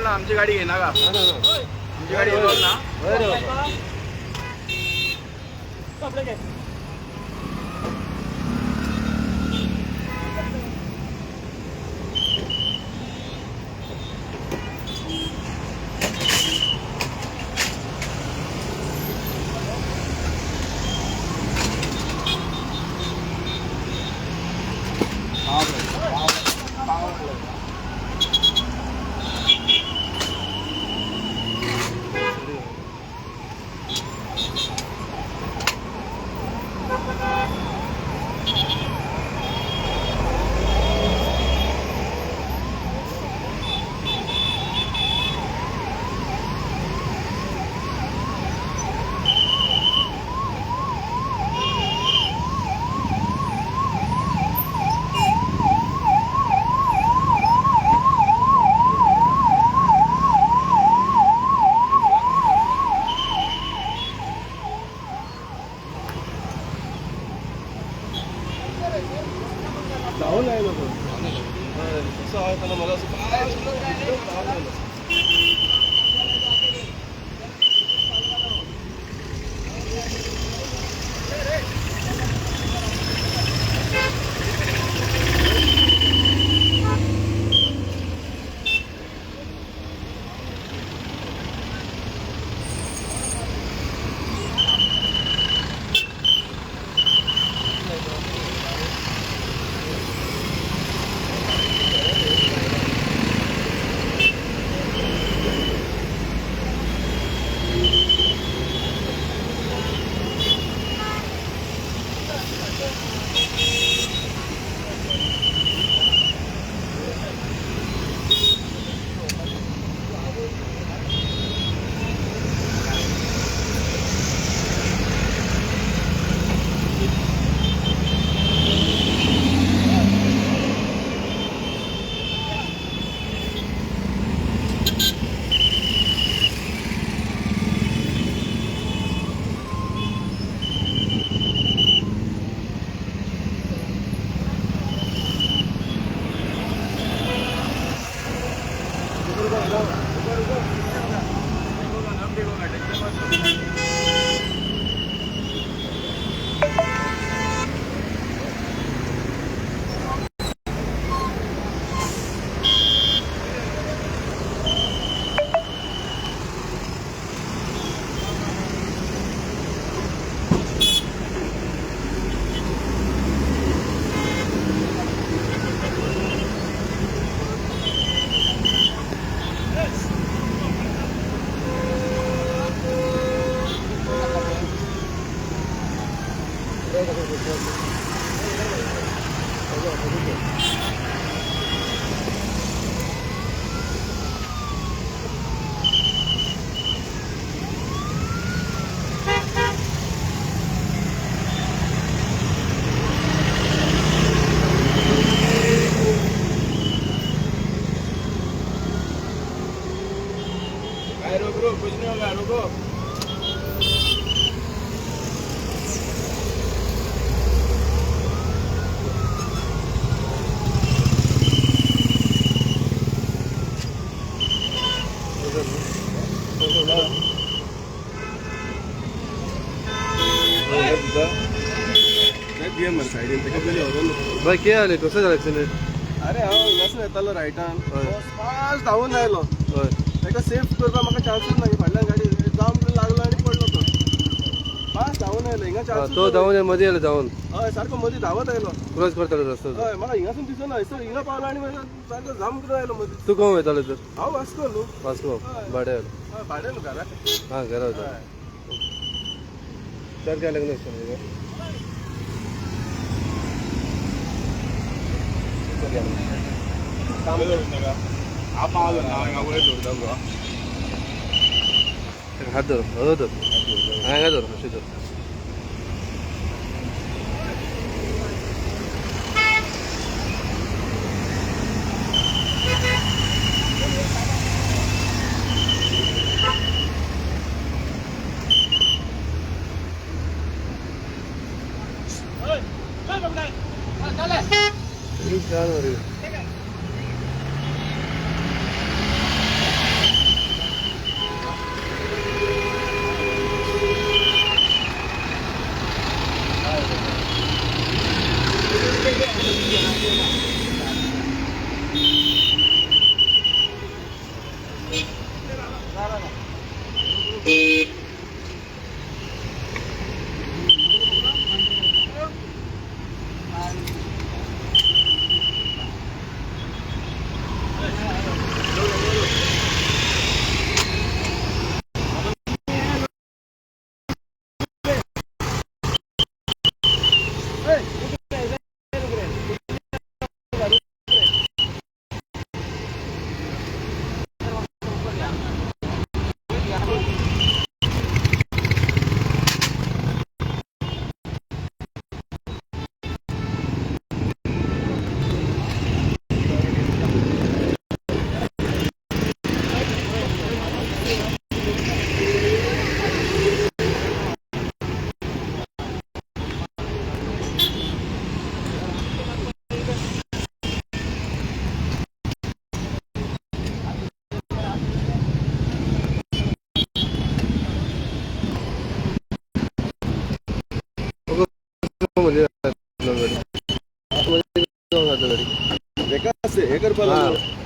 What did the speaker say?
ना, आमची गाडी घेना का? आमची गाडी येणार ना? धावून आयलो तो. कसं आहे त्याला मला असं एकदम धावून आयलो. रुक रुक, कुछ नहीं होगा, रुको. बाय कितें जालें, कसो जालो एक्सिडेंट? अरे हांव हिंगासून येतालो रायटान, हय. फास्ट धांवून आयलो. हय. ताका सेफ करपाक म्हाका चान्सूच ना, फाटल्यान गाडी जाम लागलो आनी पडलो तो. फास्ट धांवून आयलो हिंगा चान्सूच तो ना. धांवून मदीं येयलो धांवून. हय, सारको मदीं धांवत आयलो. क्रॉस करतालो रस्तो. हय, म्हाका हिंगासून दिसना, हयसर हिंगा पावलो आनी मागीर सारको जाम करून आयलो मदीं. तूं खंय वयतालो तर? हांव वास्को न्हू. वास्को भाड्या येयलो? हय, भाडें न्हू घरा. हां, घरा वयता. हय. तर काय लग्न आसता? हात धर, हळू धर, हांगा धर, अशें धर. गाडी. हे करपाक लागलो.